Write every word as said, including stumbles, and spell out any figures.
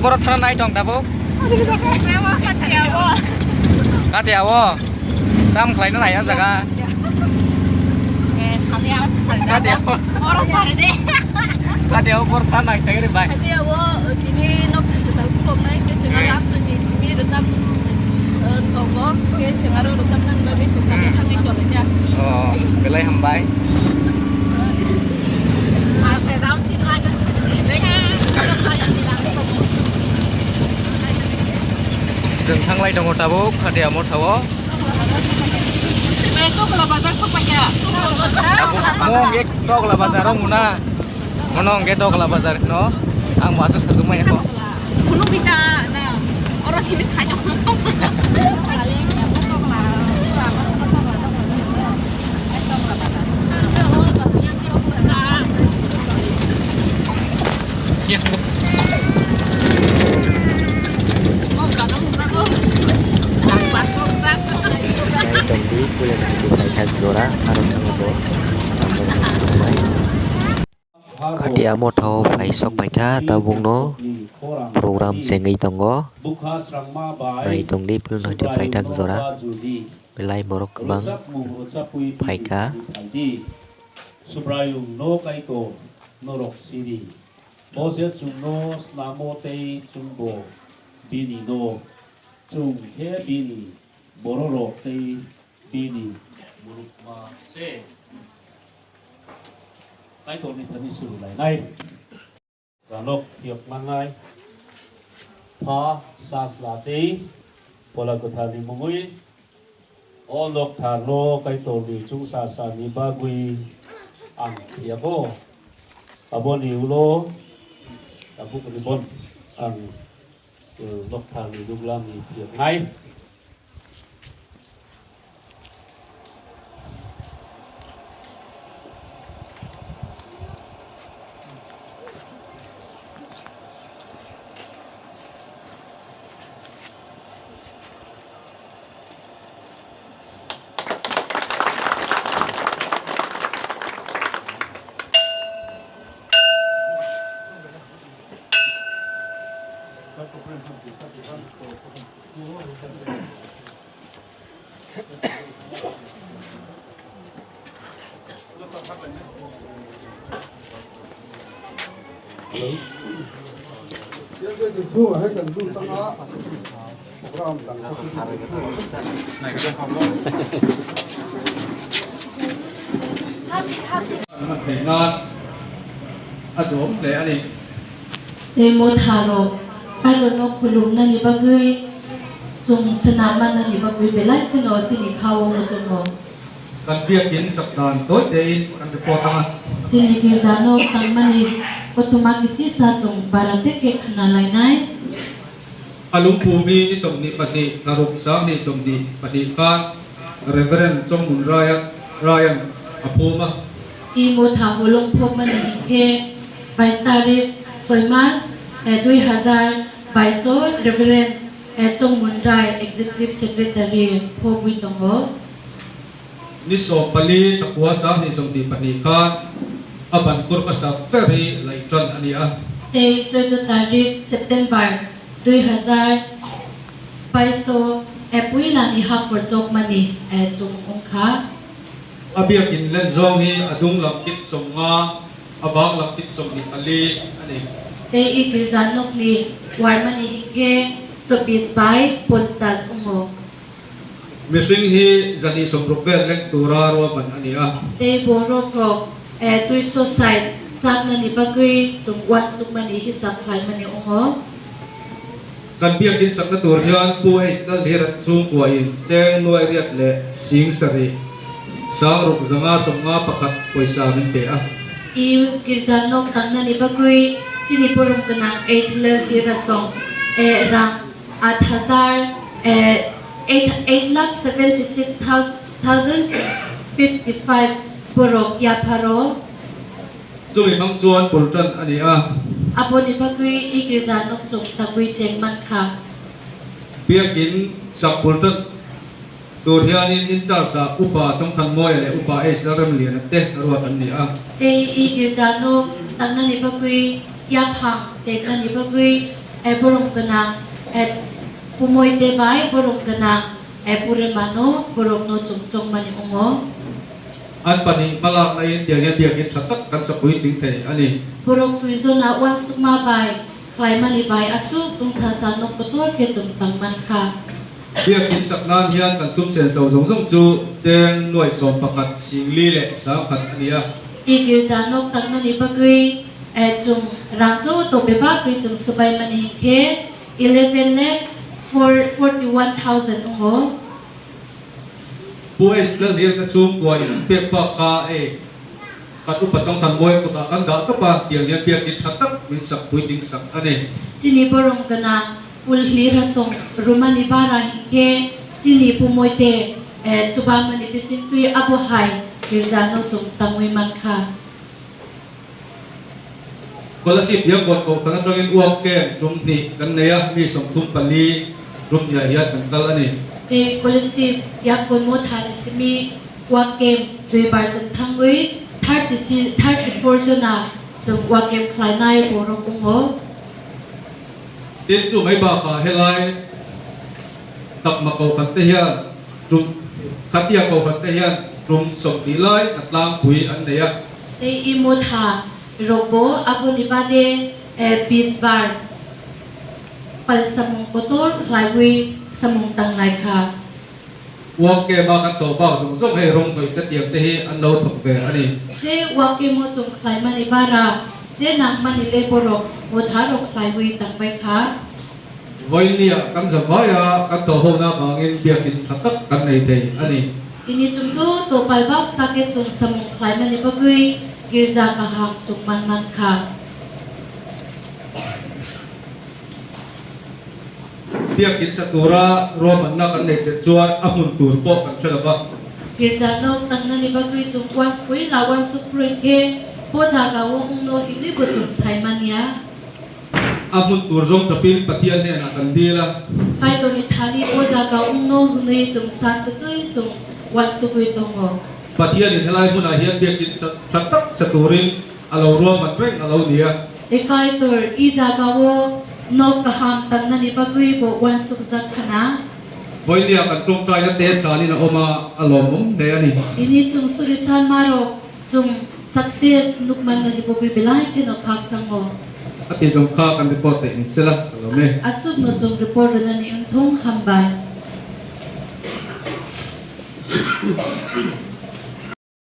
Borok thana nai tong tabuk. Kati awo. Tam khlai na nai o jaga. Kati awo. Kati awo borok thana nai thang bai. Kati awo tini nok thang thang khulok nai ke singa lam suni simi resam tongo ke singa ro resam nang bagi singa thang thang tong ya. Oh, belai hambai. Chwng thanglai tongo tabuk Khatia Mothao. Mo hwnkhe Tokla bazar o muna. Mono hwnkhe Tokla bazar hino. Ang bo aswk sajwk manya kho. Phunuk kita na oro sini saya. Tongdi puila nangdi paithak jora aro thango bo. Khatia Mothao phai sok paikha tabukno program chengwi tongo. Nai tongdi puila nangdi paithak jora. Belai borok kwbang phaikha. Subraiyung no Kaitor norok siri. Bo se chwngno snamo tei chwngbo bini no. Chwng khe bini bororok tei bini murukma se. Kaitorni thani suru lainai. Ranok phiyok nangnai. Pha, Sajla tei Phola Kwtharni mungwi o noktharno Kaitorni chwngsasani bagwi ang phiyago. Aboni ulo tabuk ribon ang, eh, noktharni duglamni phiyoknai. Tei motharok Kaitorno khulumnani bagwi chwng swnam mannani bagwi belai kheno chini kha-o muchungo. Kan biakin sakdan toi tei kan report ang. Chini girja nok tangmani kothoma kisisa chwng bara tei khe khna lainai. Alungpumi ni somni pati naruk sangni somni pati kha Reverend Chongmun Raya, Ryan aphuma. I motha holong phokmani hinkhe bais tarik soi mas, eh, dui hazar bais o Reverend, eh, Chongmun Rai Executive Secretary phobwi tongo. Niso pali thakua sa ni somni pati kha aban kur kasa peri lai tran ania. Tei chwdw tarik September dui hazar bais o, eh, puila ni ha khorchok mani, eh, chwng wngkha. Abiak in lenjong hi adung langkit somnga, abang langkit somni pali ani. Tei i girja nokni warmani hinkhe chobbish bai ponchash wngo. Mising hi jani somrok ber lek tura rwa ban ani a. Tei borok rok, eh, duiso sait chaknani bagwi chwng uansukmani hisab khlaimani wngo. Kan biak in sakna tur hian pu H L Hirat sung kua in cheng nuai riat le sing sari sang ruk zanga somnga pakhat poisa min pe a. I girja nok tangnani bagwi chini borom gwnang H L Hirasong, eh, rang Aat hazar, eh, eight, eight lakh seventy six thousand fifty five borok yapharo. Chumi mang chuan bulletin ani a. Aboni bagwi i girja nokchung tagwi cheng mankha. Biakin sak bulletin. Tur hianin in charge-a upa Chongthan Moya le upa H L Ramliana te ruat an ni a. Tei i girja nok tangnani bagwi yaphang chengnani bagwi eh, borok gwnang, eh, pumui tei bai borok gwnang, eh, purima no borok no chwng chongmani wngo. An pani malak lai tiang ya tiang ya thatak kan sa pui ting thai ani. Borok twi jona uansukma bai khlaimani bai aswk chwng sa sa nok kotor khe chwng tang man kha. Biak tin saknan hian kan sum sen so zong zong chu cheng nuai som pakhat singli le sang khat ania. I girja nok tangnani bagwi, eh, chwng rang joto bebak ri chwng swbai mani hinkhe eleven lakh forty one thousand wngo. Pu H P L hian ka sum kuai pek pa ka e. Katu pachang than moi kuta kan ga ka pa tiang ya tiang ni tha tak min sak pui ding sak ane. Chini borong gana pul hli rasong rumani bara hinkhe chini pumoi te, eh, chubamani bising twi abo hai girja no chwng tangwi man kha. Scholarship yang got ko kana tangin uap ke rum ni kan naya mi som thum pali rum ya ya kan kal ane. Tei scholarship yakon mo thani simi Work camp dui bar chwng thangwi thirty si, thirty four jona chwng work camp khlainai borok wngo. Tin chu mai ba pa helai takma kau khat te hian tum khatia kau khat te hian tum som ti lai ka tlang pui an nei a. Tei i motha rok bo aboni bade, eh, bis bar pal samung kotor khlaiwi samung tangnai kha. Work camp a kan tawh bak zung zung hei rawng hnawih te tiam te hi an lo thawk ve a ni. Che work camp o chung khlaimani bara, che nangmani le borok motha rok khlaiwi tangbai kha. Vawinia kan zavaia kan tawh hona bangin biakin ṭha tak kan nei thei a ni. Tini chung chu topal baksa khe chung samung khlaimani bagwi girja kaham chung man man kha. Biakin sa tura ruamanna kan nei te chuan a hmun tur pawh kan hre lo va. Girja nok tangnani bagwi chung uansuk pui la uansuk pui khe bo jaga o wngno hinwi bo chung sai manya. A hmun tur zawng chapin Pathian hnenah kan dil a. Kaitorni thani bo jaga wngno hwnwi chung san twtwi chung uansugwi tongo. Pathian in helai hmunah hian biakin sa ṭha tak sa turin a lo ruaman reng a lo ni a. E Kaitor, i jaga o nok kaham tangnani bagwi bo uansukjak khana. Vawinia kan ṭawngṭaina te chanin a awm a, a lawmawm hle a ni. Tini chung suri sanmarok chung success nuk mannani bagwi belai kheno khakchango. A twi zong kha kan report te in sela ka lawm e. Aswkno chung report rwnani wng thung, hambai.